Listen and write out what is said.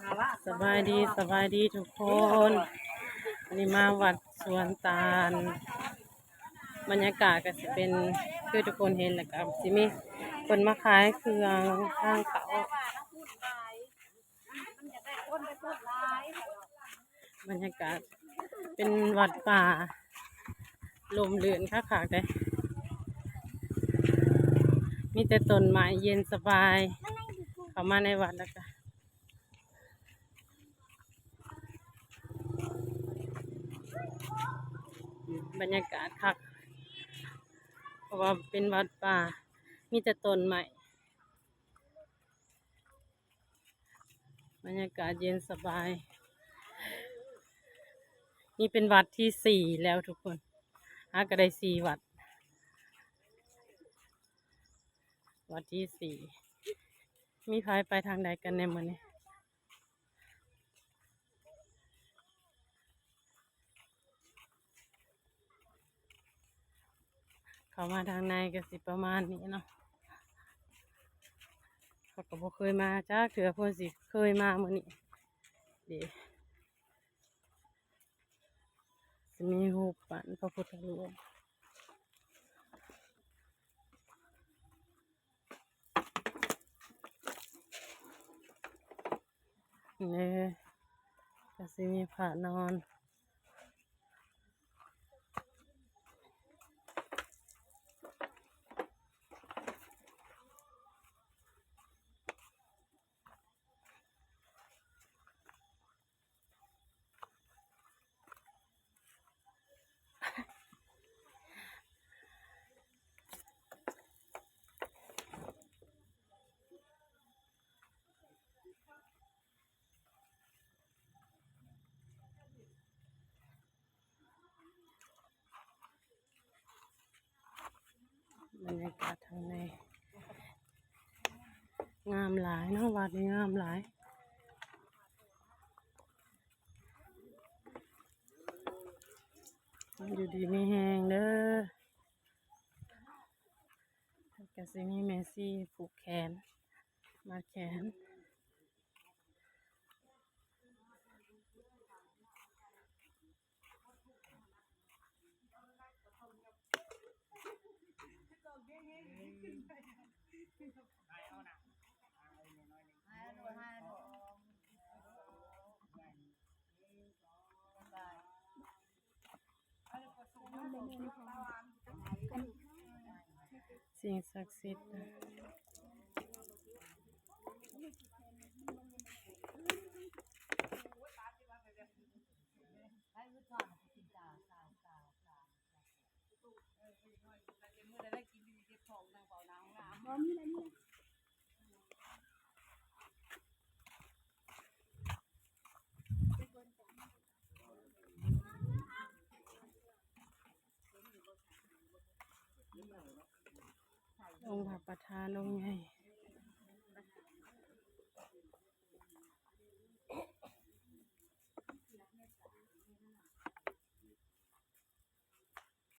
ສະບາຍດີ ສະບາຍດີທຸກຄົນ ອັນນີ້ມາວັດສວນຕານ ບັນຍາກາດກໍຊິເປັນຄືທຸກຄົນເຫັນ ແລ້ວກໍຊິມີຄົນມາຂາຍເຄື່ອງທາງເຂົ້າ. ບັນຍາກາດເປັນວັດປ່າ ລົມລື່ນຄັກໆເດ້ ມີແຕ່ຕົ້ນໄມ້ເຢັນສະບາຍ ເຂົ້າມາໃນວັດແລ້ວກະ ບັນຍາກາດຄັກ ເພາະວ່າເປັນວັດປ່າ ມີແຕ່ຕົ້ນໄມ້. ບັນຍາກາດເຢັນສະບາຍ ນີ້ເປັນວັດທີສີ່ແລ້ວທຸກຄົນ ຫາກໍໄດ້ສີ່ວັດ ວັດທີສີ່ ມີໃຜໄປທາງໃດກັນແດ່ມື້ນີ້? ເຂົ້າມາທາງໃນກໍຊິປະມານນີ້ເນາະ ເຂົາກໍບໍ່ເຄີຍມາຈັກເທື່ອ ເພິ່ນຊິເຄີຍມາມື້ນີ້ເດ້ ຊິມີຮູບປັ້ນພະພຸດທະຮູບ. ເອີ ກໍຊິມີພະນອນ. ບັນຍາກາດທາງໃນ ງາມຫຼາຍເນາະ ວັດນີ້ງາມຫຼາຍ ຢູ່ດີມີແຮງເດີ ກໍຊິມີແມ່ຊີຜູກແຂນ ມັດແຂນ. ສິ່ງສັກສິດ. ອົງພະປະທານອົງໃຫຍ່.